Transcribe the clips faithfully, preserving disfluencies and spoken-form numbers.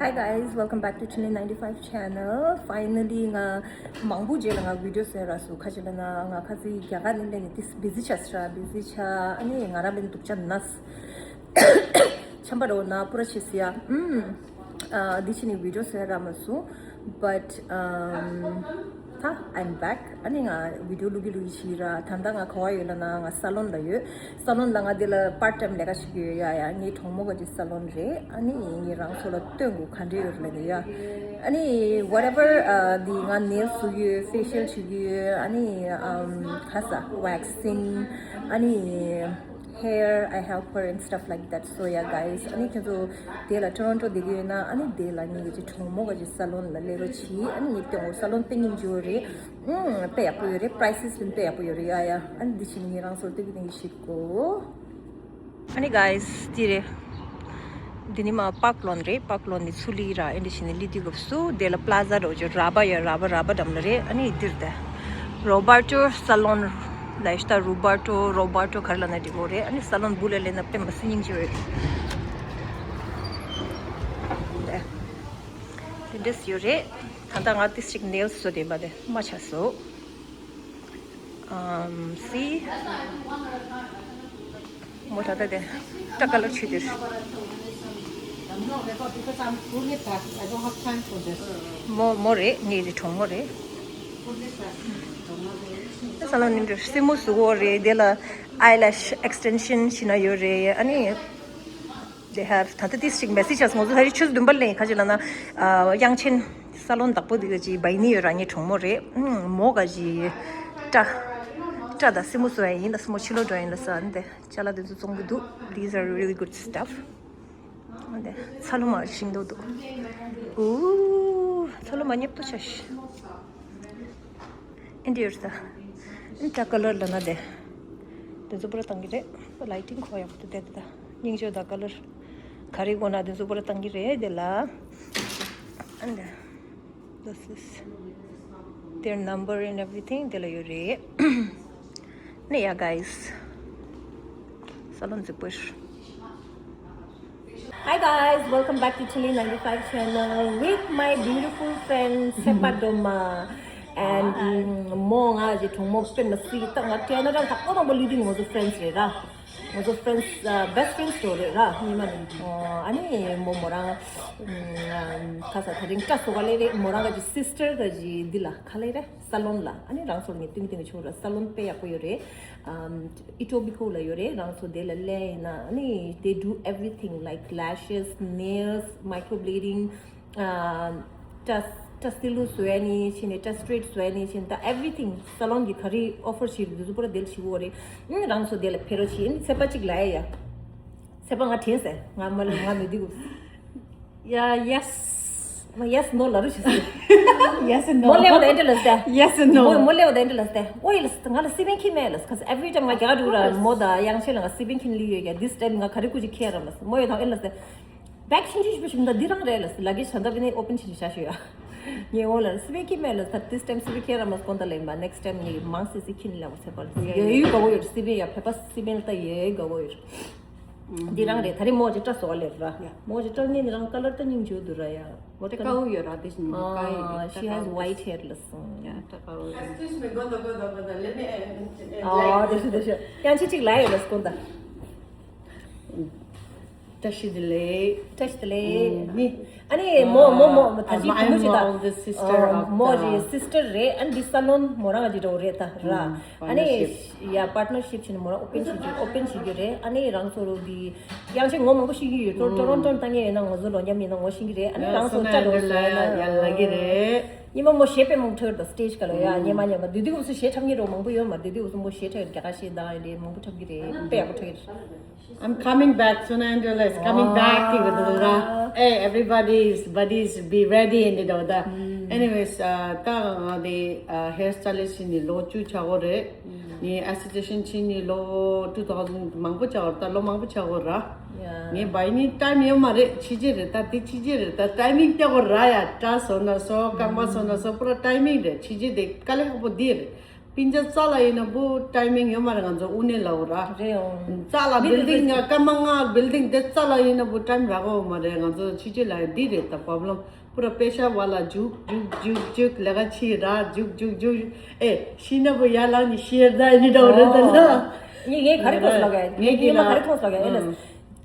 Hi guys, welcome back to Chili ninety-five channel. Finally, ང་མང་པོ་རྗེས་ལ་ང་video བཟོས་རག་སོང་། ཁ་ཅིག་ལ་ན་ང་ཁ་ཚིག་རྒྱ་གར་ནས་སླེབས་ནས་ཏིས་busy ཆགས་སོང་། Busy ཆགས། ཨ་ནི་ང་རང་ལ་ནི་སྡུག་ཅག་ན་ཆམ་པ་རོ་ན་པུ་ར་ཆེ་སི་ཡ། ཨམ། ཨ་འདི་ཕྱི་ནས་video བཟོས་རག་མ་སོང་། But um, ད་I'm back. ཨ་ནི་ང་video བླུག་གི་བླུག་གི་བྱས་རག། ད་ལྟ་ང་ག་པར་ཡོད་ལབ་ན་ང་སཱ་ལོན་ལ་ཡོད། སཱ་ལོན་ལ་ང་འདི་ལ་part time ལས་ཀ་བྱེད་ཀྱི་ཡོད། ཡ་ཡ། ངའི་གྲོགས་མོ་ག་ཅིག་སཱ་ལོན་རེད། ཨ་ནི་ངས་རང་ཚོ་ལ་སྟོན་དགོས་ག་འདྲ་ཡོད་ལབ་ནས་ཡ། ཨ་ནི་whatever, uh, འདི་ང་nails བཟོ་གི་ཡོད། Facial བྱེད་ཀྱི་ཡོད། ཨ་ནི་um, ག་ས་waxing། ཨ་ནི་hair, I help her and stuff like that. So yeah, guys, ཨ་ནི་ཁྱེད་ཚོ་དེ་ལ་Toronto བསྡད་ཀྱི་ཡོད་ན། ཨ་ནི་དེ་ལ་ངེད་ཀྱི་གྲོགས་མོ་ག་ཅིག་སཱ་ལོན་ལ་སླེབས་རོགས་གྱིས། ཨ་ནི་ངས་སྟོན་དགོས། སཱ་ལོན་དཔེ་སྙིང་རྗེ་པོ་རེད། ཨུམ། དཔེ་ཡག་པོ་ཡོད་རེད། Prices ཡང་དཔེ་ཡག་པོ་ཡོད་རེད། ཡ་ཡ། ཨ་ནི་འདི་ཕྱི་ནས་ངས་རང་ཚོར་སྟོན་གི་སྟོན་གི་བྱེད་དགོས། ཨ་ནི་guys, འདི་རེད། འདི་ནི་མ་པཱག་ལོན་རེད། པཱག་ལོན་ནི་ཚུར་ལི་ར། ཨེ་འདི་ཕྱི་ནས་ལི་དུས་སྐབས་སུ་དེ་ལ་Plaza འགྲོ་རྒྱུ། ར་བ་ཡ། ར་བ། ར་བ་འགྲམ་ལ་རེད། ཨ་ནི་འདིར་དེ་Roberto Salon ལ་ཤ་ད་Roberto, Roberto ག་རེ་ལབ་ན་འགྲིག་གོ་རེད། ཨ་ནི་སཱ་ལོན་སྦུག་ལ་སླེབས་ན་དཔེ་མི་སྲིད་སྙིང་རྗེ་པོ་ཡོད་རེད། དེ་འདྲས་ཡོད་རེད། ད་ལྟ་ང་ཏིས་ཅིག་nails བཟོས་བསྡད་པ་དེ་མ་ཆགས་སོང་། Um, see? མོ་ད་ལྟ་དེ་ད་color ཆུ་དེར། མོ་མོ་རེད། ངའི་རེད། གྲོགས་མོ་རེད། ད་སཱ་ལོན་ནི་སེན་མོ་བཟོ་གོ་རེད། དེ་ལ་eyelash extension བྱེད་ན་ཡོད་རེད། ཨ་ནི། They have ད་ལྟ་ཏིས་ཅིག་messy ཆགས་སོང་། ང་ཚོ་ད་རེས་ཆུ་ཚོད་བདུན་པ་ལ་ཡིན། ཁ་ཅིག་ལབ་ན་ཨ་དབྱངས་ཅན་སཱ་ལོན་བདག་པོ་འདི་ག་ཅིག་བྷའི་ནི་ཡོད་ར། ངའི་གྲོགས་མོ་རེད། ཨུམ། མོ་ག་ཅིག་སྐྲ་སྐྲ་དང་སེན་མོ་བཟོ་ཡ་ཡིན་ལབ་སོང་། མོ་ཕྱི་ལོགས་འགྲོ་ཡིན་ལབ་སོང་། འདི་ཅ་ལག་འདི་ཚོ་བཙོང་གི་འདུག These are really good stuff. འདི་ཚ་ལུ་མ་ཤིང་ཏོག་འདུག་ཨུ། ཚ་ལུ་མ་ཉབ་ཏོ་ཆ་ཤི། ཨིན་དི་ཡོད་ད། ཨིན་ད་color ལབ་ན་དེ། དེ་ཚོ་པུ་ར་བཏང་གི་རེད། པ་lighting ཁོ་ཡག་པོ་འདུག་དེ་དེ་ད། སྙིང་རྗེ་ད་color ག་རེ་དགོས་ན་དེ་ཚོ་པུ་ར་བཏང་གི་རེད་དེ་ལ། And this is their number and everything དེ་ལ་ཡོད་རེད། ནས་ཡ་guys། སཱ་ལོན་རྫིག་པོ། Hi guys, welcome back to Chili ninety-five channel with my beautiful friend Sepa Doma. And ཨམ། མོ་ང་གི་གྲོགས་མོ་དཔེ་མི་སྲིད་ད། ང་Canada ད་ཁོ་དང་པོ་ལུས་དུས་ང་ཚོ་friends རེད་ར། ང་ཚོ་friends, uh, best friends འགྲོ་རེད་ར། ཉི་མ་ནི། ཨ་ནི་མོ་མོ་རང་ཁ་ས་ད་རིང་སྐྲ་བཟོ་ག་ལེ་རེད། མོ་རང་ག་གི་sister ག་གི་འདི་ལ་ག་ལེ་རེད། སཱ་ལོན་ལ། ཨ་ནི་རང་ཚོར་ངས་སྟོན་གི་སྟོན་གི་བྱུང་ར། སཱ་ལོན་དཔེ་ཡག་པོ་ཡོད་རེད། ཨམ། Etobicoke ལ་ཡོད་རེད། རང་ཚོ་དེ་ལ་སླེབས་ཡིན་ན། ཨ་ནི་they do everything like lashes, nails, microblading, um, ཏ་ཏ་སི་ལུ་བཟོ་ཡ་ནི་ཕྱིན་ནས། ཏ་straight བཟོ་ཡ་ནི་ཕྱིན། ད་everything སཱ་ལོན་གྱི་ག་རེ་offer བྱེད་འདུག་ཚོ་པུ་ར་དེ་ལ་བྱེད་དགོས་རེད། ཨ་ནི་རང་ཚོ་དེ་ལ་ཕེབས་རོགས་བྱེད། ཨ་ནི་ཚེ་པ་གཅིག་ལ་ཡ་ཡ། ཚེ་པ་ང་དྲན་སོང་། ང་མ་ལ་ང་མི་འདུག་ཡ། Yes. མ་yes no ལབ་རོགས་བྱེད་སོང་། Yes and no. མོ་སླེབས་དང་ཨེ་འདྲ་ལབ་སྟེ། Yes and no. མོ་མོ་སླེབས་དང་ཨེ་འདྲ་ལབ་སྟེ། ཨོ་ཡ་ལབ་སྟེ། ང་ལ་སི་པན་ཁྱེར་མེད་ལབ། Cause every time ང་རྒྱ་གར་འགྲོ་ར། མོ་དང་དབྱངས་ཅན་ལ་ང་སི་པན་ཁྱེར་ལི་ཡོད་ཀྱང་། This time ང་ག་རེ་ཁུ་ཅིག་ཁྱེར་ར་མ་སོང་། མོ་ཡོད་དང་ཨེ་ལབ་སྟེ། བེག་ཆུང་ཆུང་ཞིག་པོ་ཞིག་མི་འདུག་འདི་རང་རེད་ལབ་སྟེ། ལ་ཀི་ཇི་ད་ལྟ་བི་ནས་ཨོ་པན་བྱེད་ཤག་ཤོད་ཡ། ངས་འོ་ལ་སི་པན་ཁྱེར་མེད་ལབ་སྟེ། This time སི་པན་ཁྱེར་ར་མ་སོང་། ད་ལེན་པ་next time ངས་མང་སི་སི་ཁྱེར་ལ་ཚེ་པ་ལ་ཡ་ཡོད་དགའ་བོ་ཡོད། སི་པན་ཡ་ཕེ་པ་སི་པན་ལ་ད་ཡོད་དགའ་བོ་ཡོད། འདི་རང་རེད། ད་རེས་མོ་ཅིག་སྐྲ་བཟོ་བ་ལེར་ར། ཡ། མོ་ཅིག་སྐྲ་ངས་འདི་རང་ཀ་ལར་ད་སྙིང་རྗེ་འདུག་ར་ཡ། What ད་color? དཀར་པོ་ཡོད་ར། དེ་བཞིན་དཀར་ཡོད། ཨ། She has white hair ལ་སོང་། ཡ། ད་དཀར་པོ་ཡོད། Excuse me, go, go, go, go, go, let me, uh, uh, ཨ། like དེ་ཤི་དེ་ཤི་ཡང་ཆེ་གཅིག་ལ་ཡོད་ལ་སྐོར་ད། བཀྲ་ཤིས་བདེ་ལེགས། བཀྲ་ཤིས་བདེ་ལེགས། ཨུམ། ནི། ཨ་ནི་མོ་མོ་མོ་ད་ཅི་I'm བུ་མོ་ཅིག་ད། older sister of མོ་the ཡི་sister རེད། ཨ་ནི་འདི་སཱ་ལོན་མོ་རང་གི་རོ་རེད་ད་ར། ཨུམ། ཨ་ནི། Partnership. ཡ། Partnership བྱས་ནས་མོ་རང་ཨོ་པན་བྱེད་རྒྱུ། ཨོ་པན་བྱེད་རྒྱུ་རེད། ཨ་ནི་རང་ཚོ་རོ་འདི་ཡང་ཆེ་ངོ་མང་པོ་ཤེས་ཀྱི་ཡོད། ཊོ་ཊོ་རོན་ཊོ་ལ་ལྟ་མཁན་ཡོད་ན་ང་ཚོ་ལོ་མཉམ་ཡིན་ན་ངོ་ཤེས་ཀྱི་རེད། ཨ་ནི་རང་ཚོ་སྐྲ་འདྲ་བོ་བཟོ་ཡ་ན། ཡ་ལ་གི་རེད། ཉི་མ་མོ་ཞེ་པོ་མང་ཐོས་ད་སི་ཊེ་ཇི་ག་ལ་ཡ། ཉི་མ་ཉི་མ་དུས་དུས་འུ་ཚོ་ཞེ་འཁྲབ་མཁན་རོ་མང་པོ་ཡོད་མ། དུས་དུས་འུ་ཚོ་མོ་ཞེ་འཁྲབ་རྒྱ་གར་ཞེ་འདང་ཡོད་རེད། མང་པོ་འཁྲབ་ཀྱི་རེད། དཔེ་ཡག་པོ་འཁྲབ་ཀྱི་རེད། I'm coming back. Sunandala is coming back. Wow. Hey, everybody's buddies, be ready in the daughter. Anyways, uh, ད་ང་དེ་uh, hair stylist ནི་ལོ་བཅུ་ཆགས་ཡོད་རེད། ངས་association ཕྱིན་ནི་ལོ་two thousand མང་པོ་ཆགས་ཡོད་རེད། ད་ལོ་མང་པོ་ཆགས་ཡོད་ར། ཡ། ངས་བྷའི་ནི་time ཡོད་མ་རེད། ཕྱི་རྒྱལ་རེད། ད་དེ་ཕྱི་རྒྱལ་རེད། ད་timing སྟེར་དགོས་ར་ཡ། སྐྲ་བཟོ་ན་བཟོ། རྐང་པ་བཟོ་ན་བཟོ། པུ་ར་timing རེད། ཕྱི་རྒྱལ་དེ་དཀའ་ལས་ཁག་པོ་འདི་རེད། སྤུན་ཆ་རྩ་ལ་ཡིན་ན་བུ་ཊའི་མིང་ཡོད་མ་རེད། ང་ཚོ་དབུ་ནས་ལ་འོ་ར། རེད་འོ། རྩ་ལ་མི་འདི་བིལ་ཌིང་ང་སྐར་མ་ལྔ་བིལ་ཌིང་དེ་རྩ་ལ་ཡིན་ན་བུ་ཊའིམ་རག་གོ་མ་རེད། ང་ཚོ་ཕྱི་རྒྱལ་ལ་ཡིན་འདི་རེད་ད་པོ་རོབ་ལེམ། པུ་ར་པེ་ཤ་བ་ལ་རྒྱུག་རྒྱུག་རྒྱུག་རྒྱུག་ལས་ཀ་ཕྱི་ར་རྒྱུག་རྒྱུག་རྒྱུག་ཨེ་ཤི་ན་བུ་ཡར་ལངས་ནས་ཤི་ཡར་ད་ཡིན་འདྲ་བོ་རེད་ད་ལ། ངས་ངས་ག་རེ་མཐོང་སོང་ལ་ག་ངས་ངས་ངས་མ་ག་རེ་མཐོང་སོང་ལ་ག་ཨེ་ལ།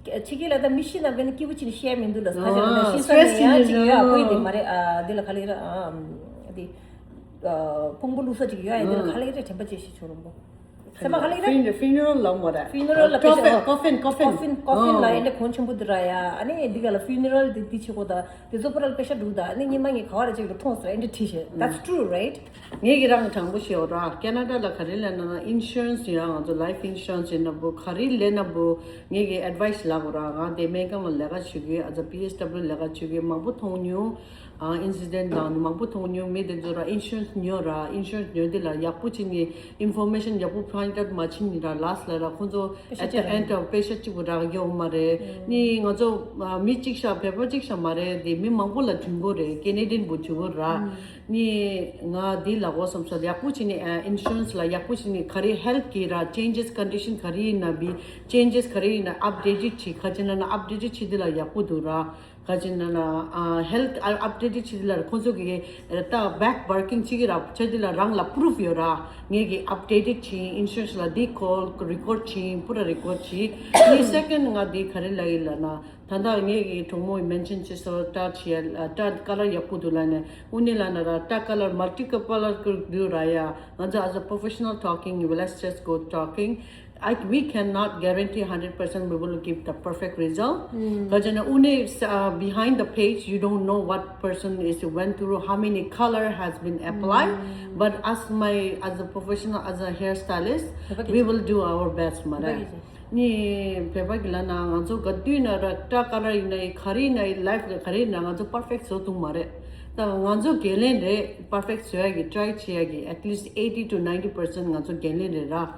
ཕྱི་རྒྱལ་ལ་ད་མི་ཤི་ན་བས་ན་སྐྱིད་པོ་ཅིག་ཤི་ཡ་མི་འདུག་ལ་ས་ཆ་ལ་ན་ཤི་ས་ནས་ཡ་ཅིག་ཡོད་ཨ་ཁོ་ཡི་དེ་མ་རེད་ཨ་དེ་ལ་ག་ལེ་ར་ཨ་དེ། ཕུང་པོ་བླུགས་ས་ཅིག་ཡོད་ཡ་འདི་ལ་ཁ་ལེ་རེ་དྲན་པ་ཅིག་ཤི་ཆོག་རུང་པོ། སེམས་པ་ཁ་ལེ་རེ། ཕིན་ཕིན་ནེ་རལ་ལ་མོ་ར། ཕིན་ནེ་རལ་ལ་པེ་ཤ་ཀོ་ཕིན་ཀོ་ཕིན་ཀོ་ཕིན་ཀོ་ཕིན་ལ་ཨེ་འདྲ་གོང་ཆེན་པོ་འདི་ར་ཡ་ཨ་ནི་འདི་ག་ལ་ཕིན་ནེ་རལ་འདི་འདི་ཆེ་གོ་ད་དེ་ཚོ་པོ་རལ་པེ་ཤ་འདུག་ད་ཨ་ནི་ཉི་མ་ངས་ག་བ་ར་ཅིག་ལ་མཐོང་སོང་ཨེ་འདྲ་བྲིས་ཤེ། That's true, right? ངས་ཀྱི་རང་དྲང་པོ་ཤེས་འོ་ར། ཁེ་ན་ཌ་ལ་ག་རེ་ལས་ན་ན་ཨིན་ཤུ་རན་སི་ཡོད་ང་ཚོ་ལའིཕ་ཨིན་ཤུ་རན་སི་ཡིན་ན་བུ་ག་རེ་ལས་ན་བུ་ངས་ཀྱི་ཨེ་ཌི་ཝའི་སི་ལ་གོ་ར། ང་དེ་སྨན་ཁང་ལ་ལས་ཀ་བྱེད་ཀྱི་ཨ་ཙ་པི་ཨེས་ཌབ་ལུ་ལས་ཀ་བྱེད་ཀྱི་མང་པོ་མཐོང་མྱོང་། ཨིན་སི་ཌེན་ཊི་དང་མང་པོ་མཐོང་མྱོང་། མི་དེ་ཚོ་ར་ཨིན་ཤུ་རན་སི་ཉོ་ར། ཨིན་ཤུ་རན་སི་ཉོ་དེ་ལ་ཡག་པོ་བྱིན་ནས་ཨིན་ཕོར་མེ་ཤན་ཡག་པོ་ཕའིན་ཌ་ཨའུཊ་མ་བྱིན་ནས་ར་ལ་སི་ལ་ར་ཁོང་ཚོ་ཨེ་ཊི་ཨེན་ཌི་ཨོཕ་པེ་ཤ་གཅིག་པུ་རག་ཡོང་མ་རེད། ནི་ང་ཚོ་མི་གཅིག་ཤ་བོད་པ་གཅིག་ཤ་མ་རེད། དེ་མི་མང་པོ་ལ་བྱིན་དགོས་རེད། ཀེ་ནེ་ཌི་ཡན་པུ་བྱིན་དགོས་ར། ནི་ང་དེ་ལ་གོ་བསམ་ས་ཡག་པོ་བྱིན་ནས་ཨིན་ཤུ་རན་སི་ལ་ཡག་པོ་བྱིན་ནས་ག་རེ་ཧེལ་ཐི་གི་ར་ཅེན་ཇེ་སི་ཀོན་ཌི་ཤན་ག་རེ་ཡིན་ན་བི་ཅེན་ཇེ་སི་ག་རེ་ཡིན་ན་ཨབ་ཌེ་ཊེཌ་བྱེད་ག་ཅི་ན་ན་ཨབ་ཌེ་ཊེཌ་བྱེད་དེ་ལ་ཡག་པོ་འདུག་ར། ག་ཅི་ན་ན་ཨ་ཧེལ་ཐི་ཨ་ཨབ་ཌེ་ཊེཌ་བྱེད་དེ་ལ་ཁོང་ཚོ་གི་ད་བེག་བར་ཀིང་བྱེད་ཀྱི་ར་བྱེད་དེ་ལ་རང་ལ་པུ་རུཕ་ཡོད་ར། ངས་ཀྱི་ཨབ་ཌེ་ཊེཌ་བྱེད་ཨིན་ཤུ་རན་སི་ལ་དེ་ཁོལ་རི་ཀོཌ་བྱེད་པུ་ར་རི་ཀོཌ་བྱེད། ནི་སེ་ཀེན་ཌི་ང་དེ་ག་རེ་ལ་ཡིན་ལ་ན་ད་ལྟ་ངས་ཀྱི་གྲོགས་མོ་མེན་ཤན་བྱེད་སོ་ཊ་བྱེད་ཊ་ཀ་ལར་ཡག་པོ་འདུག་ལ་ནས་དབུ་ནས་ལ་ན་ར་ཊ་ཀ་ལར་མལ་ཊི་ཀ་ལར་འདུག་ར་ཡ། ང་ཚོ་as a professional talking, let's just go talking. I, we cannot guarantee hundred percent we will give the perfect result. Because you know, only uh, behind the page, you don't know what person is went through, how many color has been applied. But as my as a professional, as a hairstylist, we will do our best, མ་རེད། ནི་བོད་པ་གི་ལ་ན་ང་ཚོ་ག་དུས་ན་ར་ཊ་ཀ་ལར་ཡིན་ན་ཡི་ག་རེ་ཡིན་ན་ཡི་ལའིཕ་ག་རེ་ཡིན་ན་ང་ཚོ་པར་ཕེག་བཟོ་ཐུབ་མ་རེད། ད་ང་ཚོ་འགན་ལེན་རེད། པར་ཕེག་བཟོ་ཡ་གི་ཊ་རའི་བྱེད་ཡ་གི་at least eighty to ninety percent ང་ཚོ་འགན་ལེན་རེད་ར།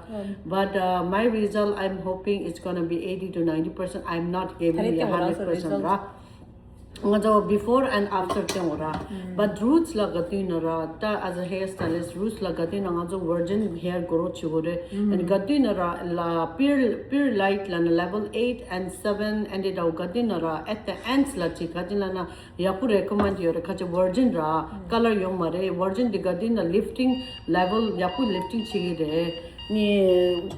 But uh, my result, I'm hoping it's gonna be eighty to ninety percent. I'm not giving you a hundred percent, ར། ང་ཚོ་before and after སྟོན་འོ་ར། But roots ལ་ག་དུས་ན་ར་ད་as a hairstylist, roots ལ་ག་དུས་ན་ང་ཚོ་virgin hair grow བྱེད་དགོས་རེད། And ག་དུས་ན་ར་ལ་pure pure light ལ་ན་level eight and seven and eight ག་དུས་ན་ར་at the ends ལ་ཅིག་ག་དུས་ན་ན་ཡག་པོ་རེ་ཀོ་མེན་ཊི་ཡོད་རེད། ཁ་ཅིག་virgin ར་ཀ་ལར་ཡོང་མ་རེད། virgin དེ་ག་དུས་ན་lifting level ཡག་པོ་lifting བྱེད་ཀྱི་རེད། ནི་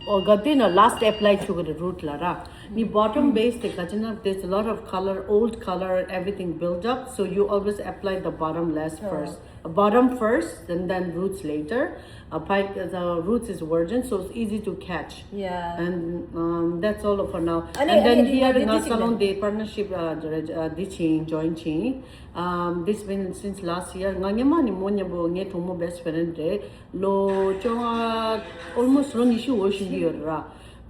ཨོ་ག་དུས་ན་last apply བྱེད་ཀྱི་རེད་root ལ་ར། ནི་bottom base དེ་ག་ཅི་ན་there's a lot of color, old color, everything build up, so you always apply the bottom last first, bottom first and then roots later. Apply the roots is virgin, so it's easy to catch. Yeah. And um, that's all for now. And then here in our salon, they partnership uh, uh, this chain, joint chain. Um, this been since last year. ང་ཉི་མ་ནི་མོ་ཉི་མོ་ངའི་གྲོགས་མོ་best friend རེད། ལོ་བཅོ་ལྔ་almost ལོ་ཉི་ཤུ་འོ་ཤིང་གི་ཡོད་ར།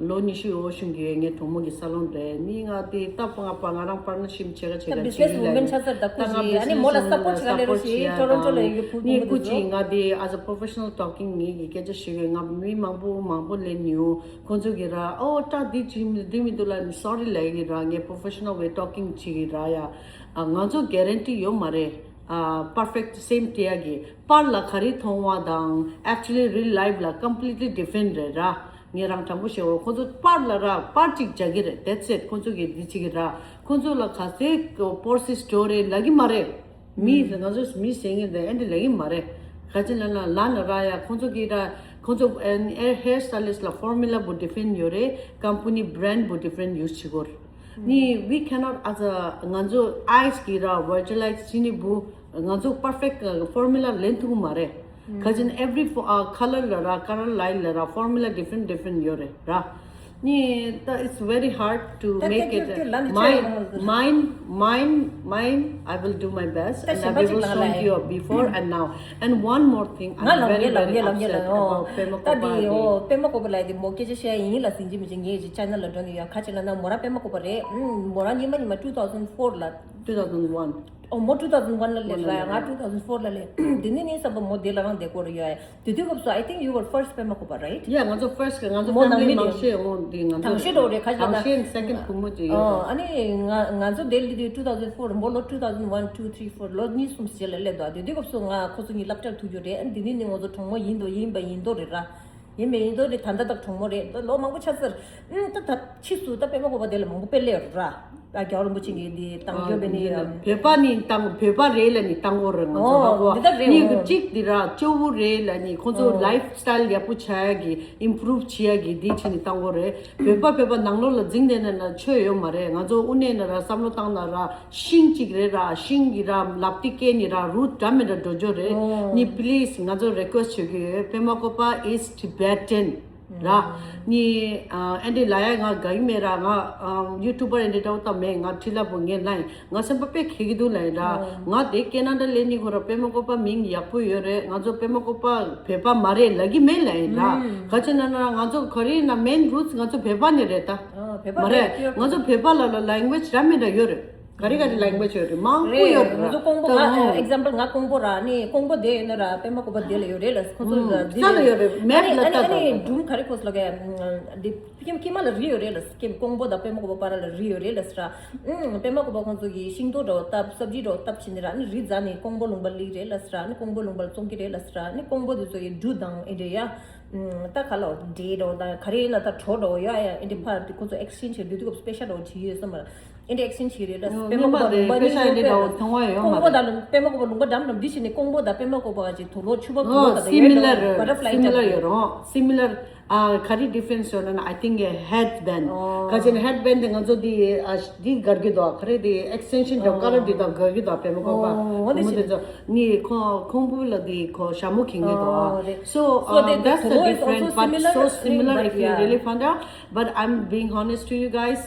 ལོ་ཉི་ཤུ་འོ་ཤིང་གི་ངའི་གྲོགས་མོ་གི་salon རེད། ནི་ང་དེ་ད་ང་པ་ང་རང་partnership བྱེད་ག་བྱེད་ག་བྱེད་གི་ལ་ད་ང་business woman ཆགས་ཚར་ད་ཁོ་ཅི་ཨ་ནི་མོ་ལ་support བྱེད་ག་ལས་རོགས་ཞེས་Toronto ལ་ཡོད་གི་ཕུ་ནི་ཕུ་ཁུ་ཅི་ང་དེ་as a professional talking ངའི་གི་སྐད་ཆ་ཞུ་གི་ང་མི་མང་པོ་མང་པོ་ལེན་ཡོང་ཁོང་ཚོ་གི་ར་ཨོ་ད་དེ་ཅི་མི་དེ་མི་འདུག་ལ་ནི་sorry ལ་ཡི་གི་ར་ངའི་professional way talking བྱེད་གི་ར་ཡ། ང་ཚོ་guarantee ཡོད་མ་རེད། ཨ་perfect same དེ་ཡ་གི་པར་ལ་ག་རེ་མཐོང་བ་དང་actually real life ལ་completely different རེད་ར། ངས་རང་དྲང་པོ་བཤད་འོ་ཁོ་ཚོ་པར་ལ་ར་པར་གཅིག་རྒྱག་གི་རེད། That's it. ཁོ་ཚོ་གི་འདི་བྱེད་གི་ར། ཁོ་ཚོ་ལ་ག་ཚོད་པོར་སི་སི་ཊོ་རི་ལབ་གི་མ་རེད། མི་ང་ཚོ་མི་ཟེར་མཁན་དེ་ཨེ་འདྲ་ལབ་གི་མ་རེད། ག་ཅི་ལབ་ན་ལབ་ན་ར་ཡ་ཁོ་ཚོ་གི་ར་ཁོ་ཚོ་hair stylist ལ་formula བུ་different ཡོད་རེད། company brand བུ་different use བྱེད་དགོས་རེད། ནི་we cannot as a ང་ཚོ་ཨའིས་གི་ར་virtualize བྱེད་ནི་བུ་ང་ཚོ་perfect formula ལེན་ཐུབ་མ་རེད། Because in every fo- uh, color ལ་ར་color line ལ་ར་formula different different ཡོད་རེད་ར། ནི་ད་it's very hard to make it. Mine, mine, mine, mine, I will do my best and I will show you a before and now. And one more thing, I'm very very upset about པད་མ་བཀོད་པ་དེ། པད་མ་བཀོད་པ་ལ་དེ་མོ་སྐད་ཆ་བཤད་ཡིན་ལ་ཟིན་གྱི་མི་ཅིག་ངའི་ཅིག་channel ལ་འགྲོ་ནི་ཡོད་ཁ་ཅིག་ལ་ན་མོ་རང་པད་མ་བཀོད་པ་རེད། མོ་རང་ཉི་མ་ཉི་མ་two thousand four ལ། Two thousand one. ཨོ་མོ་two thousand one ལ་སླེབས་ར་ཡ། ང་two thousand four ལ་སླེབས། དེ་ནས་ནི་བསམ་པ་མོ་དེ་ལ་རང་བསྡད་དགོས་རེད་ཡ། དེ་དུས་སྐབས་སུ I think you were first པད་མ་བཀོད་པ་right? Yeah, ང་ཚོ་first གི་ང་ཚོ་མོ་ནང་family མི་མང་རེད། ཤོས་འོང་དེ་ང་ཚོ་དང་ཤེས་འགྲོ་རེད་ཁ་ཤས་དང་། ཤེས་second བུ་མོ་ཅིག་ཡོད། ཨོ་ཨ་ནི་ང་ང་ཚོ་དེ་ལ་དུས་two thousand four མོ་ལོ་two thousand one two three four ལོ་གཉིས་གསུམ་རྗེས་ལ་སླེབས་འདུག་དེ་དུས་སྐབས་སུ་ང་ཁོ་ཚོ་གཉིས་སློབ་གྲྭར་ཐུག་རྒྱུ་རེད། ཨ་ནི་དེ་ནས་ནི་ང་ཚོ་གྲོགས་མོ་ཡིན་དོ་ཡིན་པ་ཡིན་དོ་རེད་ར། ཡིན་མིན་ཡིན་དོ་རེད། ད་ལྟ་དག་གྲོགས་མོ་རེད། ད་ལོ་མང་པོ་ཆགས་ཚར། ཨུམ། ད་ད་ཕྱིས་སུ་ད་པད་མ་བཀོད་པ་དེ་ལ་མང་པོ་དཔེ་སླེབས་ར། ད་རྒྱལ་བ་རིན་པོ་ཆེ་གིས་འདི་བཏང་རྒྱུ་བས་ནི་ཡ། བོད་པ་ནི་བཏང་བོད་པ་རེད་ལ་ནི་བཏང་གོ་རེད་ང་ཚོ་ཨོ་ཧ་གོ། འདི་ད་རེད། ནི་ཨོ་གཅིག་འདི་ར་སྐྱོ་བོ་རེད་ལ་ནི་ཁོ་ཚོ་ཨོ་lifestyle ཡག་པོ་བྱ་ཡ་གི་improve བྱེད་ཡ་གི་འདི་བྱས་ནི་བཏང་གོ་རེད། བོད་པ་བོད་པ་ནང་ལོགས་ལ་འཛིང་བསྡད་ན་ན་ཆོས་ཡོད་མ་རེད། ང་ཚོ་དབུ་ནས་ན་ར་བསམ་བློ་བཏང་ན་ར། ཤིང་གཅིག་རེད་ར། ཤིང་གི་ར་ལབ་ཏི་སྐད་ནི་ར་root འདྲ་མི་འདྲ་འགྲོ་རྒྱུ་རེད། ཨོ། ནི་please ང་ཚོ་request བྱེད་ཀྱི་ཡོད། པད་མ་བཀོད་པ is Tibetan ར། ནི་ཨ་ཨེ་འདྲི་ལ་ཡ་ང་དགའ་གི་མེད་ར། ང་ཨ་YouTuber ཨེ་འདྲི་འདྲ་བོ་ད་མེད། ང་ཁྲི་ལ་བུ་ངས་ལ་ཡིན། ང་སེམས་པ་དཔེ་ཁེ་གི་འདུག་ལ་ཡིན་ར། ང་དེ་ཀེ་ན་ཌ་ལས་ནི་ཁོ་ར་པད་མ་བཀོད་པ་མིང་ཡག་པོ་ཡོད་རེད། ང་ཚོ་པད་མ་བཀོད་པ་བོད་པ་མ་རེད་ལབ་གི་མེད་ལ་ཡིན་ར། ག་ཅི་ན་ན་ང་ཚོ་ག་རེ་ན་main roots ང་ཚོ་བོད་པ་ནི་རེད་ད། ཨ་བོད་པ་མ་རེད། རེད་ཀྱི། ང་ཚོ་བོད་པ་ལ་ལ་language འདྲ་མི་འདྲ་ཡོད་རེད། ག་རེ་ག་རེ་language ཡོད་རེད། མང་པོ་རེད། ཡོད་རེད། ང་ཚོ་ཀོང་པོ་ད་ང་ཨོ། example ང་ཀོང་པོ་ར། ནི་ཀོང་པོ་དེ་ཡོད་ན་ར་པད་མ་བཀོད་པ་དེ་ལ་ཡོད་རེད་ལ། ཁོང་ཚོ་ཨོ། ལ་དེ་རྩ་ལ་ཡོད་རེད། map ལ་ལྟ་དང་། སྒྲུང་ག་རེ་ཁོ་ཚོ་ལ་ག་འདི་ཀྱེ་ཀྱེ་མ་ལ་རི་ཡོད་རེད་ལ། ཀྱེ་ཀོང་པོ་དང་པད་མ་བཀོད་པ་བར་ལ་རི་ཡོད་རེད་ལ་ཟེར་ར། ཨུམ། པད་མ་བཀོད་པ་ཁོང་ཚོ་གི་ཤིང་ཏོག་འདྲ་བོ་བཏབ། སབ་ཇི་འདྲ་བོ་བཏབ་བྱས་ནི་ར། ནི་རི་འཛེགས་ནི་ཀོང་པོ་ལུང་པ་སླེབས་རེད་ལ་ཟེར་ར། ནི་ཀོང་པོ་ལུང་པ་ལ་བཙོང་གི་རེད་ལ་ཟེར་ར། ནི་ཀོང་པོ་དེ་ཚོ་ཡི་འབྲུ་དང་ཨེ་འདྲ་ཡ། ད་ག་ལ་འབྲས་འདྲ་བོ་དང་ག་རེ་ཡིན་ན་ད་གྲོ་འདྲ་བོ་ཡ་ཡ་ཨེ་འདྲ་ཕར་དེ་ཁོ་ཚོ་exchange བྱེད་དུས་སྐབས་སུ་པེ་ཤ་འདྲ་བོ་བྱེད་ཡོད་བསམ་པ། ཨེ་འདྲ་exchange བྱེད་རེད་ལ། ཨོ། པད་མ་བཀོད་པ་ལུང་པ་ནི་ཡོད་རེད་ལ། ཀོང་པོ་དང་པད་མ་བཀོད་པ་ལུང་པ་འགྲམ་འགྲམ་འདི་བྱས་ནས་ཀོང་པོ་དང་པད་མ་བཀོད་པ་ག་ཅིག་དུག་ལོག་ཕྱུ་པ་གོ་ད་ད་ཡོད་རེད། butterfly similar ཡོད་རེད། similar ཨ་ག་རེ་difference ཡོད་ན་ན། I think a headband ཨོ། ག་ཅིག་ན་headband དེ་ང་ཚོ་དེ་ཨ་དེ་དགར་གི་འདུག་ག་རེ་དེ་extension འདྲ་ཨོ། color དེ་དང་དགར་གི་འདུག་པད་མ་བཀོད་པ། ཨོ། འོ་དེ་བུ་མོ་དེ་ཚོ་ནི་ཁོང་ཁོང་བུ་ལ་དེ་ཁོ་ཞྭ་མོ་གྱོན་གི་འདུག་ཨོ་རེད། so so uh, they that's the different but so similar if you really find out. But I'm being honest to you guys,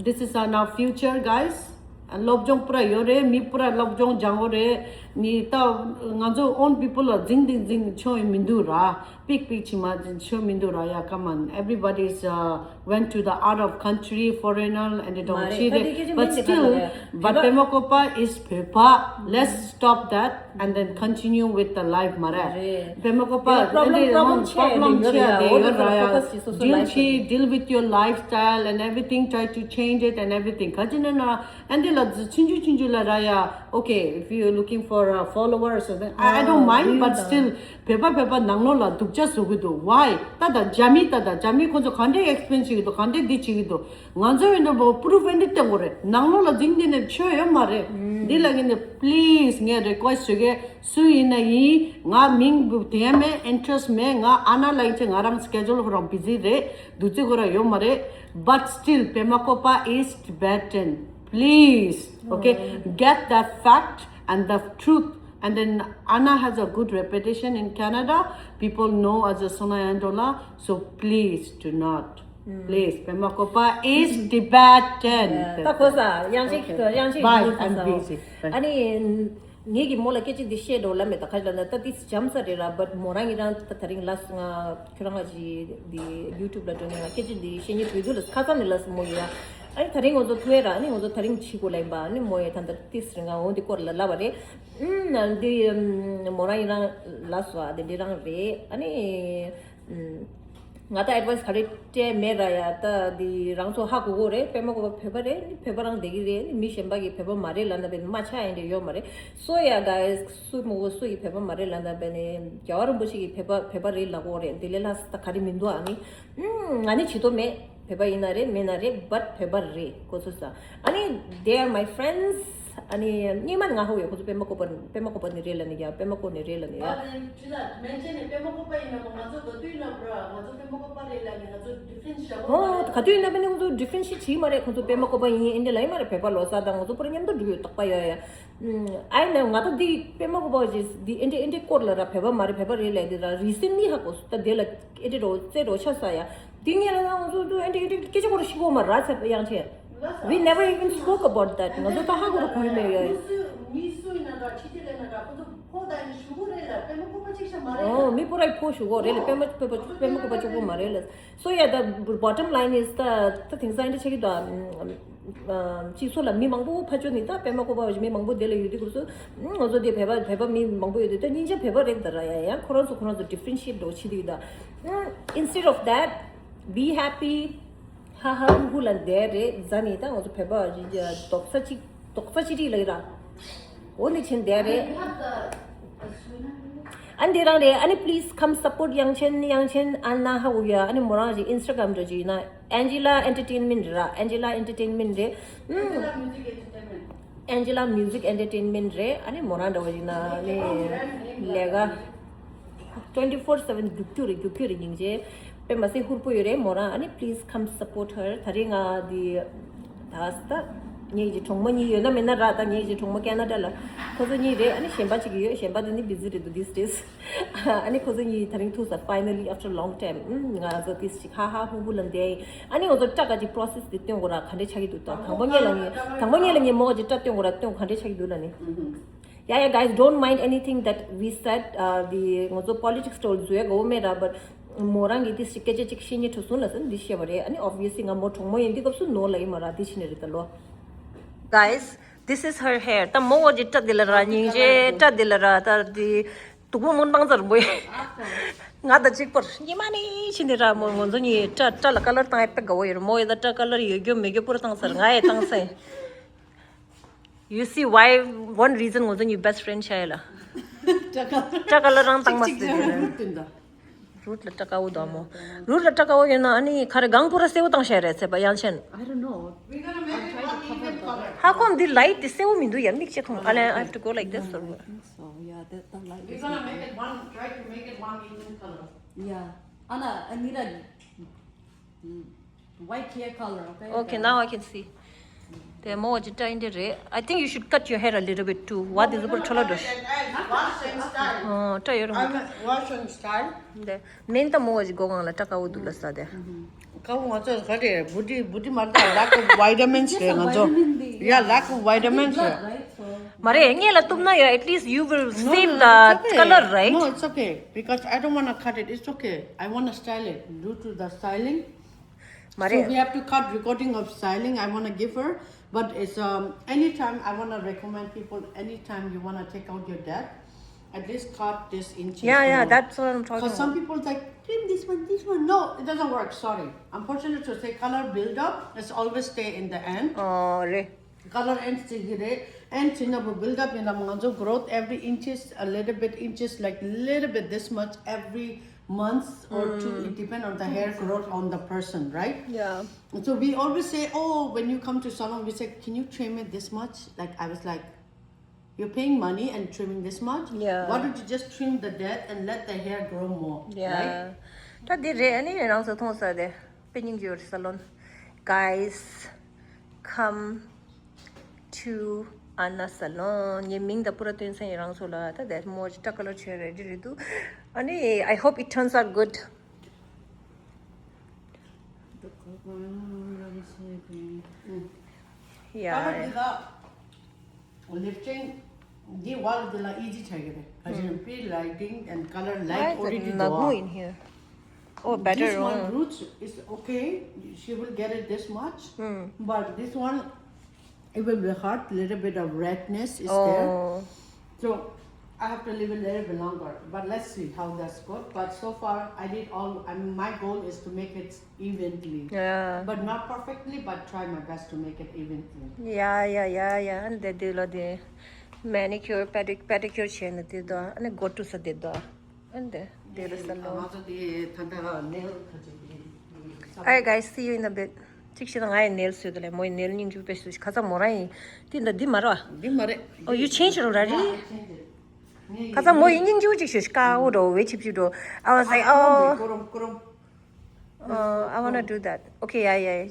this is our now future guys. སློབ་སྦྱོང་པུ་ར་ཡོད་རེད། མི་པུ་ར་སློབ་སྦྱོང་སྦྱང་གི་རེད། ནི་ད་ང་ཚོ་own people ལ་འཛིང་འཛིང་འཛིང་ཆོག་ཡི་མི་འདུག་ར། པིག་པིག་ཆི་མ་འཛིང་ཆོག་མི་འདུག་ར། Yeah, come on, everybody is uh, went to the out of country, foreigner and they don't cheat it. But still, but པད་མ་བཀོད་པ is བོད་པ། Let's stop that and then continue with the life མ་རེད། པད་མ་བཀོད་པ་problem problem ཆེ་ཡོད་ར། ཡ་འོ་དེ་ཚོ་focus བྱེད་སོ་སོ་life ལ། Deal with your lifestyle and everything, try to change it and everything. ག་ཅི་ན་ན་ཨ་འདི་ལ་ཆུང་ཆུང་ཆུང་ཆུང་ལ་ར་ཡ། Okay, if you looking for a follower or something, I, I don't mind, but still བོད་པ་བོད་པ་ནང་ལོགས་ལ་སྡུག་ཅག་བཟོ་གི་འདུག Why? ད་ད་རྒྱ་མི་ད་ད་རྒྱ་མི་ཁོ་ཚོ་ག་འདྲས་explain བྱེད་ཀྱི་འདུག་ག་འདྲས་འདི་བྱེད་ཀྱི་འདུག་ང་ཚོ་ཡིན་ན་པོ་proof ཨེ་འདི་སྟོན་དགོས་རེད། ནང་ལོགས་ལ་འཛིང་འདི་ནས་ཆོས་ཡོད་མ་རེད། འདི་ལ་ངས་ནས་please ངས་request བྱེད་གི། སུ་ཡིན་ན་ཡིན། ང་མིང་དེ་མེད། interest མེད། ང་ཨ་ན་ལ་ཡིན་ཚེ་ང་རང་schedule ཁོ་རང་busy རེད། འདུག་རྩིས་ཁོ་རང་ཡོད་མ་རེད། But still པད་མ་བཀོད་པ is Tibetan. Please, okay, get that fact and the truth. And then Anna has a good reputation in Canada. People know as a Sonaya Ndola. So please do not. Please, པད་མ་བཀོད་པ is Tibetan. ད་ཁོ་ས་དབྱངས་ཅན་གྱི་དབྱངས་ཅན་གྱི་ཁོ་ས། Bye, I'm busy. ཨ་ནི། ངེད་ཀྱིས་མོ་ལ་སྐད་ཆ་འདི་བཤད་འགྲོ་ལབ་མེད། ད་ཁ་ལ་ན་ད་ཏིས་འཇམ་ས་རེད་ར། བཊ་མོ་རང་གིས་རང་ད་ད་རིང་ལབ་སོང་ང་། ཁྱོད་རང་ང་ཅི་འདི་ཡུ་ཊུབ་ལ་འགྲོ་ནས་ང་སྐད་ཆ་འདི་བཤད་སྙིང་བྲོ་འདུག་ལབ་ཁ་སང་ནས་ལབ་སོང་མོ་ཡིས་ར། ཨ་ནི་ད་རིང་ང་ཚོ་ཐུག་ཡས་ར། ཨ་ནི་ང་ཚོ་ད་རིང་ཕྱི་གོ་ལ་ཡིན་པ། ཨ་ནི་མོ་ཡིས་ད་ད་ཏིས་རེད་ང་འོ་འདི་སྐོར་ལ་ལབ་པ་རེད། ཨུམ་ན་འདི་མོ་རང་གིས་རང་ལབ་སོང་ཨ། དེ་འདྲ་རང་རེད། ཨ་ནི། ང་ད་advice ག་རེ་སྤྲད་མེད་ར་ཡ། ད་འདི་རང་ཚོ་ཧ་གོ་གོ་རེད། པད་མ་བཀོད་པ་བོད་པ་རེད། བོད་པ་རང་བསྡད་ཀྱི་རེད། མི་གཞན་པ་གིས་བོད་པ་མ་རེད་ལབ་ན་བས་མ་ཆགས་ཡིན་འདྲ་ཡོད་མ་རེད། So yeah guys, སུ་མོ་གོ་སུ་ཡིས་བོད་པ་མ་རེད་ལབ་ན་བས་ནི་རྒྱལ་བ་རིན་པོ་ཆེ་གིས་བོད་པ་བོད་པ་རེད་ལབ་གོ་རེད། འདི་ལས་ལྷག་ས་ད་ག་རེ་མི་འདུག་ཨ་ནི། ང་ནི་བྱེད་དོ་མེད། བོད་པ་ཡིན་ན་རེད་མིན་ན་རེད། བཊ་བོད་པ་རེད་ཁོ་ཚོ་ས། ཨ་ནི་they are my friends. ཨ་ནི་སྙིང་མ་ང་ཧོ་ཡོད་ཁོ་ཚོ་པད་མ་བཀོད་པ་པད་མ་བཀོད་པ་ནི་རེད་ལབ་ནི་ཡ། པད་མ་བཀོད་ནི་རེད་ལབ་ནི་ཡ། ཨ་ནི་ཁྲི་ལ་མན་ཆད་ནས་པད་མ་བཀོད་པ་ཡིན་ན་མོ་ང་ཚོ་ག་དུས་ཡིན་ན་པྲ་ང་ཚོ་པད་མ་བཀོད་པ་རེད་ལབ་ནི་ང་ཚོ་difference བྱ་དགོས་མ་རེད། ཨོ་ག་དུས་ཡིན་ན་པད་མ་ང་ཚོ་difference བྱེད་མ་རེད། ཁོ་ཚོ་པད་མ་བཀོད་པ་ཡིན་ཨེ་འདྲ་ལབ་ཡིན་མ་རེད། བོད་པ་ལོ་གསར་དང་ང་ཚོ་པུ་ར་མཉམ་དུ་འགྲོ་ཡོད་རྟག་པ་ཡོད་ཡ། ཨ་ནི་ང་ད་འདི་པད་མ་བཀོད་པ་ཅེས་འདི་ཨེ་འདྲ་ཨེ་འདྲ་སྐོར་ལ་ར་བོད་པ་མ་རེད་བོད་པ་རེད་ལབ་འདི་ར་recently ཧ་གོ་སོང་། ད་དེ་ལ་ཨེ་འདྲ་རོ་རྩེ་རོ་ཆ་ས་ཡ། དེ་ངས་ལ་ང་ཚོ་དུ་ཨེ་འདྲ་ཨེ་འདྲ་སྐད་ཆ་སྐོར་ཤི་གོ་མ་ར་ཚ་དབྱངས་ཅན། We never even spoke about that. ང་ཚོ་ད་ཧ་གོ་ར་གོ་ཡི་མེད་ཡ། མི་སུ་མི་སུ་ཡིན་ན་འདྲ་ཕྱི་རྒྱལ་ལ་ཡིན་ན་འདྲ་ཁོ་ཚོ་ཕོ་ད་ཡིན་ཞུ་གོ་རེད་ལ། ཨོ་མི་པོ་རའི་ཕོ་ཞུ་གོ་རེད་ལ། པད་མ་པད་མ་པད་མ་ཀོ་པ་ཅོག་པོ་མ་རེད་ལ། So yeah, the bottom line is the, the things I check it out. ཅིག་སོ་ལ་མི་མང་པོ་ཕ་ཆོ་ནི་ད་པད་མ་ཀོ་པ་མི་མང་པོ་དེ་ལ་ཡོད་དུས་སྐབས་སུ། ང་ཚོ་དེ་བོད་པ་བོད་པ་མི་མང་པོ་ཡོད་དུས་ད་སྙིང་རྗེ་བོད་པ་རེད་ད་ར། ཡ་ཡ་ཁོ་རང་ཚོ་ཁོ་རང་ཚོ་differentiate འགྲོ་ཆི་དུས་ད། Instead of that, be happy. ཧ་ཧ་ཧུ་ཧུ་ལ་བསྡད་རེད། ཟ་ནི་ད་ང་ཚོ་བོད་པ་རྡོག་རྩ་གཅིག་རྡོག་རྩ་གཅིག་སྒྲིལ་ལ་ཡོད་ར། འོ་ནི་ཆེན་བསྡད་རེད། ཨ་ནི་དེ་རང་རེད། ཨ་ནི་please come support Yangchen, Yangchen Anna ཧ་འུ་ཡ། ཨ་ནི་མོ་རང་གི་Instagram འགྲོ་གི་ཡིན་ན་Angela Entertainment རེད་ར། Angela Entertainment རེད། ཨུམ། Angela Music Entertainment རེད། ཨ་ནི་མོ་རང་འདྲ་བ་ཡིན་ན་ཨ་ནི་ལས་ཀ twenty four seven རྒྱུག་རྒྱུག་རེད། རྒྱུག་རྒྱུག་རེད། སྙིང་རྗེ། དཔེ་མ་སྲིད་ཧུར་པོ་ཡོད་རེད་མོ་རང་། ཨ་ནི་please come support her. ད་རེས་ང་འདི་ད་ད་ངེད་ཀྱི་གྲོགས་མོ་གཉིས་ཡོད་ན་མེད་ན་ར། ད་ངེད་ཀྱི་གྲོགས་མོ་ཁེ་ན་ཌ་ལ་ཁོ་ཚོ་གཉིས་རེད། ཨ་ནི་གཞན་པ་གཅིག་ཡོད། གཞན་པ་དེ་ནི་busy རེད་འདུག these days. ཨ་ནི་ཁོ་ཚོ་གཉིས་ད་རིང་ཐུག་ས། Finally, after a long time. ཨུམ། ང་ཚོ་ཏིས་ཅིག་ཧ་ཧ་ཧུ་ཧུ་ལ་འདས། ཨ་ནི་ང་ཚོ་སྐྲ་ག་ཅིག་process དེ་སྟོན་དགོས་ར། ག་འདྲས་ཆགས་ཀྱི་འདུག་ད་དང་པོ་ཉིད་ལ་ངས་དང་པོ་ཉིད་ལ་ངས་མོ་ག་ཅིག་སྐྲ་སྟོན་དགོས་ར། སྟོན། ག་འདྲས་ཆགས་ཀྱི་འདུག་ལ་ནི། Yeah, yeah, guys, don't mind anything that we said. Uh, the ང་ཚོ་politics སྟོན་བཟོས་དགོས་མེད་ར། But མོ་རང་གིས་དེ་སྐད་ཆ་ཅིག་བཤད་ཉེ་འཕྲོ་སོང་ལ་སོང་འདི་བཤད་པ་རེད། ཨ་ནི་obviously ང་མོ་གྲོགས་མོ་ཡིན་དུས་སྐབས་སུ་ནོར་ལ་ཡིན་མ་ར། དེ་ཕྱི་ནས་རེད་ད་ལོ། Guys, this is her hair. ད་མོ་བོ་ཅིག་སྐྲ་འདི་ལ་ར། སྙིང་རྗེ་སྐྲ་འདི་ལ་ར། ད་དེ་དུག་མོ་མོ་བཏང་ཚར་མོ་ཡིས། ང་དང་གཅིག་པར་ཉི་མ་ནི་ཕྱི་ནས་ར། མོ་ང་ཚོ་གཉིས་སྐྲ་སྐྲ་ལ་color བཏང་ཡ་དཔེ་དགའ་བོ་ཡོད་ར། མོ་ཡིས་ད་སྐྲ་color ཡོད་རྒྱུ་མེད་རྒྱུ་པུ་ར་བཏང་ཚར། ང་ཡིས་བཏང་ཚར། You see why, one reason ང་ཚོ་གཉིས་best friend ཆགས་ཡ་ལ། སྐྲ་color རང་བཏང་མ་ཟེར་རེད། རུད་ལ་སྐྲ་དཀར་བོ་འདུག་མོ། རུད་ལ་སྐྲ་དཀར་བོ་ཡོད་ན་ཨ་ནི་ག་རེ་གང་པུ་ར་སེར་པོ་བཏང་བྱས་རེད་ཟེར་པ། ཡང་ཆེན། I don't know. We're gonna make it one even color. ཧ་གོ་འདི་light དེ་སེར་པོ་མི་འདུག་ཡ། མིག་ཅིག་ཁོམ། I, I have to go like this or what? So yeah, that, that light is. We're gonna make it one, try to make it one even color. Yeah. Anna, Anira, mm, white hair color, okay? Okay, now I can see. དེ་མོ་བོ་ཅིག་སྐྲ་འདི་འདྲ་རེད། I think you should cut your hair a little bit too. What is it? ཁྲོ་ལོ་འགྲོ། ཨོ་སྐྲ་ཡོད་རུང་། དེ་མིན་ད་མོ་བོ་ཅིག་སྒོ་སྒང་ལ་སྐྲ་དཀར་བོ་འདུག་ལ་ས་དེ། དཀར་བོ་ང་ཚོ་ག་རེ་བུ་ཌི་བུ་ཌི་མ་རེད། Lack of vitamins རེད་ང་ཚོ། Yeah, lack of vitamins རེད། མ་རེད། ངེད་ལ་གཏུབ་ན་ཡང་at least you will save the color, right? No, it's okay because I don't want to cut it. It's okay. I want to style it. Due to the styling, མ་རེད། So we have to cut recording of styling. I want to give her, but it's um anytime I want to recommend people. Anytime you want to take out your debt, at least cut this inches. Yeah, yeah, that's what I'm talking about. Because some people like trim this one, this one. No, it doesn't work. Sorry. Unfortunate to say, color build up. It's always stay in the end. ཨོ་རེད། Color end བྱེད་ཀྱི་རེད། End བྱེད་ན་བུ་build up ཡིན་ན་ང་ཚོ་growth every inches, a little bit inches, like little bit this much every month or two. It depend on the hair growth on the person, right? Yeah. So we always say, oh, when you come to salon, we say, can you trim it this much? Like I was like, you're paying money and trimming this much. Yeah. Why don't you just trim the dead and let the hair grow more? Yeah. Right? ད་འདི་རེད། ཨ་ནི་རང་ཚོ་མཐོང་ས་དེ་དཔེ་སྙིང་རྗེ་ཡོད་རེད། Salon, guys, come to Anna Salon. ངའི་མིང་དང་པུ་ར་སྟོན་ས་ཡིན་རང་ཚོ་ལ། ད་དེ་མོ་ཅིག་སྐྲ་color བྱས་རེད་འདི་རེད་འདུག་ཨ་ནི་I hope it turns out good. Yeah. Lifting འདི་wall འདི་ལ་easy ཆགས་ཀྱི་རེད། ག་ཅི་pre lighting and color light already འདུག in here? Oh, better. This one roots is okay. She will get it this much. But this one, it will be hard. Little bit of redness is there. Oh. So I have to leave a little bit longer. But let's see how that's good. But so far, I did all. I mean, my goal is to make it evenly. Yeah. But not perfectly, but try my best to make it evenly. Yeah, yeah, yeah, yeah. And they do the manicure, pedic- pedicure བྱས་ནས་དེ་དང་ཨ་ནི་སྒོ་བཀྲུ་ས་དེ་དང་ཨ་ནི་དེ་རེད་ས་ལོ། ང་ཚོ་དེ་ད་ལྟ་nail ཁ་ཅིག་དེ། Alright, guys, see you in a bit. གཅིག་བྱས་ན་ང་ཡི་nail བཟོས་དེ་ལས་མོ་ཡི་nail སྙིང་རྗེ་པོ་དཔེ་བཟོས། ཁ་སང་མོ་རང་ཡིན་དེ་འདྲ་འདི་མ་རེད་བ། འདི་མ་རེད། Oh, you change it already? Yeah, I changed it. ཁ་སང་མོ་ཡི་སྙིང་རྗེ་པོ་ཅིག་བཟོས། དཀར་པོ་འདྲ་བོ་འོད་ཆིབ་ཆིབ་འདྲ་བོ། I was like, oh. ཀོ་རོམ་ཀོ་རོམ། Uh, I wanna do that. Okay, yeah, yeah, yeah.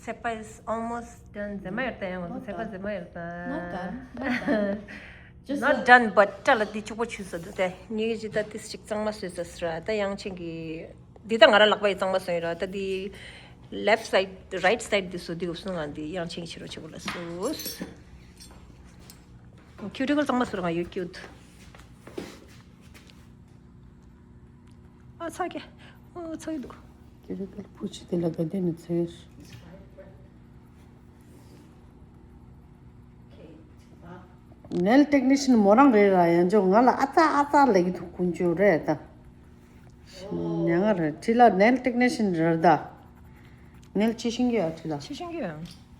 ཚེ་པ་is almost done. ཟེར་མ་ཡོད་ད་ཡང་ང་ཚོ་ཚེ་པ་ཟེར་མ་ཡོད་ད། Not done, not done. Just not done, but སྐྲ་ལ་དེ་ཕྱུག་པོ་ཆུ་ཟ་འདུག་དེ་ངེད་ཀྱི་ད་དེ་ཞིག་གཙང་མ་བཟོས་ཚར་ར། ད་ཡང་ཆེན་གྱི་འདི་ད་ང་ར་ལག་པ་ཡི་གཙང་མ་བཟོས་ར། ད་དེ་left side, right side དེ་བཟོ་དུས་སུ་ང་འདི་ཡང་ཆེན་གྱི་ཕྱི་རོ་ཆེ་པོ་ལ་བཟོས། Cuticle གཙང་མ་བཟོས་ར། ང་ཡོད་cute. ཚ་གི། ཨོ་ཚ་གི་འདུག་ཁྱེད་རང་ཕུ་ཆུ་དེ་ལ་ག་དེ་ནས་ཚེ། ནེལ་ཊེག་ནི་ཤན་མོ་རང་རེད་ར། ཡང་ཅོ་ང་ལ་ཨ་ཙ་ཨ་ཙ་ལེགས་འདུག་ཀུན་ཅོ་རེད་ད། མྱ་ངན་རེད། ཁྲི་ལ་ནེལ་ཊེག་ནི་ཤན་རེད་ད། ནེལ་ཆི་ཤིང་གི་ཡ་ཁྲི་ལ། ཆི་ཤིང་གི་ཡ།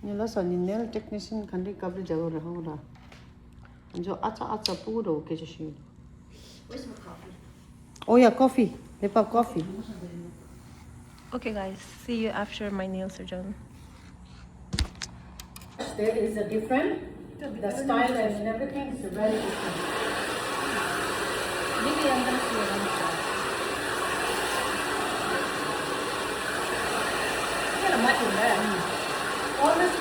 ནི་ལ་ས་ནི་ནེལ་ཊེག་ནི་ཤན་ག་འདྲི་སྐབས་རེ་རྒྱག་གི་རེད་ཧོ་ར། ཡང་ཅོ་ཨ་ཙ་ཨ་ཙ་སྤུ་གུ་ར་འོ་སྐད་ཆ་ཤིང་གི་འདུག Where's my coffee? Oh yeah, coffee. Lepa, coffee. Okay, guys, see you after my nails are done. There is a different, the style and everything is very different. Maybe I'm gonna see it on the side. Yeah, much in there. All this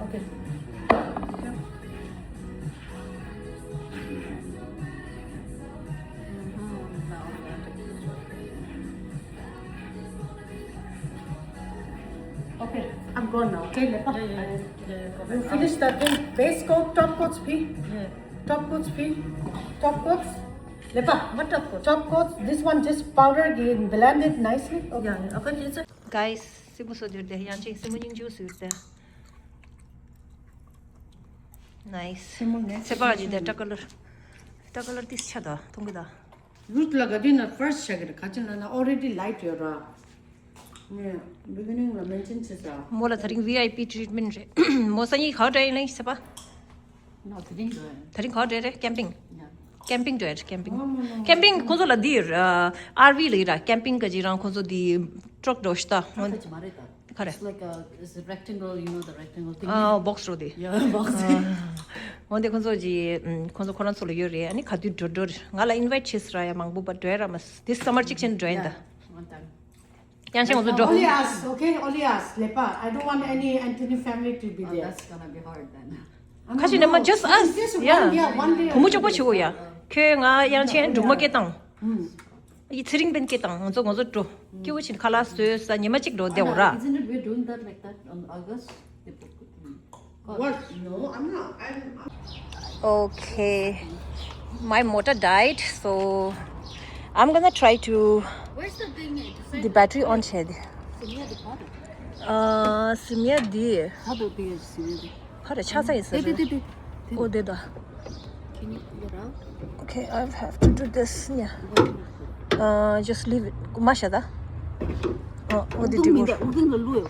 Okay. Okay, I'm gone now. Okay, lepa. Yeah, yeah, yeah, yeah, go back. You finish the thing. Base coat, top coats, phi. Yeah. Top coats, phi. Top coats. Lepa. What top coats? Top coats. This one just powder, blend it nicely. Okay. Yeah, yeah. Okay, it's a Guys, སེན་མོ་བཟོ་རྒྱུ་དེ་ཡང་ཅིག་སེན་མོ་སྙིང་རྗེ་བཟོས་ཏེ། Nice. སེན་མོ་ནས་ཚེ་བག་ཅིག་དེ་ཊ་ཀ་ལར། ཊ་ཀ་ལར་ཏིས་ཆ་ད་མཐོང་གི་ད། རུད་ལ་ག་དུས་ན་first ཆག་གི་རེད། ག་ཅི་ན་ན་already light ཡོད་ར། ངས་beginning ལ་mention བྱེད་ས། མོ་ལ་ད་རིང་V I P treatment རེད། མོ་སང་ཉིན་ག་བ་འདྲ་ཡིན་ལེ་ཚེ་བག No, དེ་རིང་འགྲོ་ཡ། དེ་རིང་ག་བ་འགྲོ་ཡ་རེད། ཀེམ་པིང་། Yeah. ཀེམ་པིང་འགྲོ་ཡ་རེད། ཀེམ་པིང་། No, no, no, ཀེམ་པིང་ཁོང་ཚོ་ལ་འདི་ཨ་ཨར་ཝི་ལ་ཡིན་ར། ཀེམ་པིང་ག་ཅིག་རང་ཁོང་ཚོ་འདི་ཊྲག་འགྲོ་ཤི་ད། ཊྲག་ག་ཅིག་མ་རེད་ད། ག་རེ། It's like a, it's a rectangle, you know the rectangle thing. ཨ་བོག་སི་རོ་དེ། Yeah, box. འོན་ཏེ་ཁོང་ཚོ་ཅིག་ཁོང་ཚོ་ཁོ་རང་ཚོ་ལ་ཡོད་རེད། ཨ་ནི་ག་དུས་འགྲོ་འགྲོ་རེད། ང་ལ་ཨིན་ཝའིཊ་བྱས་སི་ར་ཡ་མང་པོ་པ་འགྲོ་ཡ་ར་མ་སི། This summer གཅིག་ཆེན་འགྲོ་ཡིན་ད། Yeah, one time. ཡང་ཆེན་ང་ཚོ་འགྲོ། Only us, okay? Only us, lepa. I don't want any Anthony family to be there. Oh, that's gonna be hard then. I'm ཁ་ཤས་ནས་མ་just us. Just one day, one day. བུ་མོ་གཅིག་པོ་བྱེད་དགོས་ཡ། ཁྱོད་ང་ཡང་ཆེན་འབྲུག་མ་སྐད་བཏང་། ཡི་ཚེ་རིང་པན་སྐད་བཏང་། ང་ཚོ་ང་ཚོ་འགྲོ། སྐྱིད་པོ་བྱེད་ཁ་ལག་བཟོས་ས་ཉི་མ་གཅིག་འགྲོ་བསྡད་འོ་ར། Isn't it we're doing that like that on August? What? No, I'm not. I'm, I'm Okay. My motor died, so I'm gonna try to Where's the thing? the battery on བྱས་ཏེ། Similar to Potter. ཨ་སིམ་ཡ་འདི། Potter beer is similar. ཕར་ཆགས་ས་ཡིན་ས་Did, did, རེད། did, did. ཨོ་དེ་ད། Can you pull it out? Okay, I have to do this. Yeah. Uh, just leave it. མ་བྱ་ད། ཨོ་ཨོ་དེ་Don't དེ་mean བོ། that. We're gonna lower.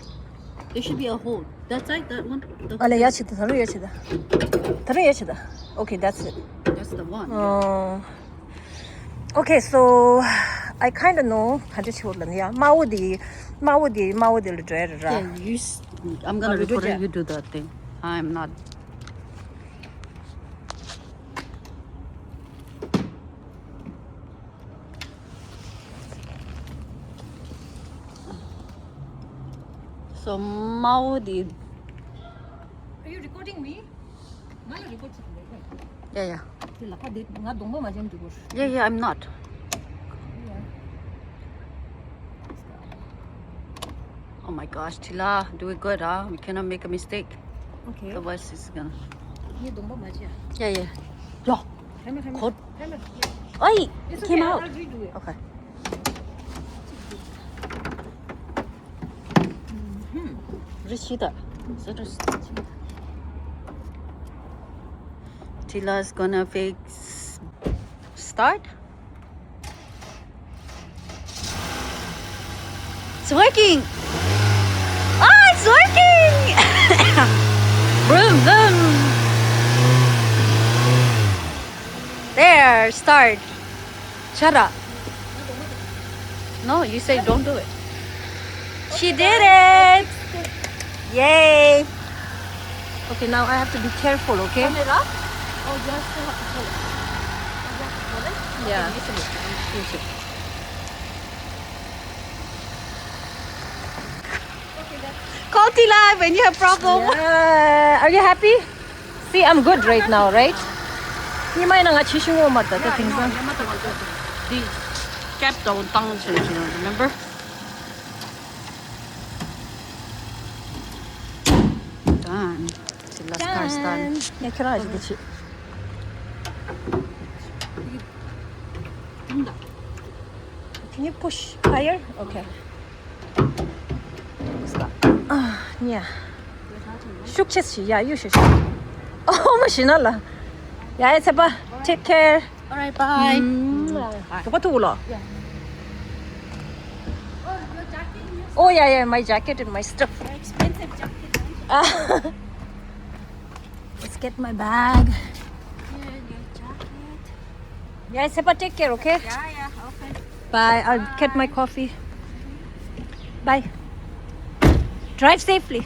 There should be a hole. That side, that one. The- ཨ་ལེ་ཡ་ཆེ་ད། ད་རུང་ཡ་ཆེ་ད། ད་རུང་ཡ་ཆེ་ད། Okay, that's it. That's the one. Uh, okay, so I kind of know ག་འདྲ་བྱེད་དགོས་ལབ་ན་ཡ། དམར་པོ་དེ་དམར་པོ་དེ་དམར་པོ་དེ་ལ་འགྲོ་ཡ་རེད་ར། Yeah, you. S- I'm gonna I'll do record it. That. You do that thing. I'm not. So དམར་པོ་དེ། Are you recording me? ང་ལ་record བྱེད་དགོས་རེད། Yeah, yeah. དེ་ལ་ཁ་དེ་ང་གདོང་པ་མ་བྱེད་འདུག་གོ། Yeah, yeah, I'm not. Oh my gosh, Tila, do it good, huh? We cannot make a mistake. Okay. Otherwise, it's gonna. ངས་གདོང་པ་མ་བྱེད། Yeah, yeah. Yeah. Hammer, hammer. Caught. Hammer. Oi, It's came okay, out. I'll redo it. Okay. Rishita. So just. Tila's gonna fix. Start. It's working. Oh, it's working. Vroom vroom. There, start. Shut up. No, you say don't do it. She did it. Yay. Okay, now I have to be careful, okay? Turn it off? Oh, you still have to pull it. Oh, you have to pull it? Yeah. Okay, listen it. Finish it. Okay, that's Call Tila when you have problem. Yeah. Are you happy? See, I'm good right now, right? ཉི་མ་ཡིན་ན་ང་ཆེ་ཤོས་ངོ་མ་ད་ད་དེང་སང་། This cap down down, remember? Done. Tila's car's done. ཡ་ཁྱོད་རང་ཞིག་ཏུ་ཆེ། Can you push higher? Okay. ཉ། ཤུགས་ཆེ་ཞིག་ཡ་གཡུག་ཤིག་ཤིག་ཨོ་མ་ཤི་ན་ལ། ཡ་ཡ་ཚེ་པ། Take care. All right, bye. ག་པ་ཐུག་ལོ། Oh yeah, yeah, my jacket and my stuff. Expensive jacket. Let's get my bag. Here, your jacket. Yeah, Sepa, take care, okay? Yeah, yeah, okay. Bye. I'll get my coffee. Bye. Drive safely.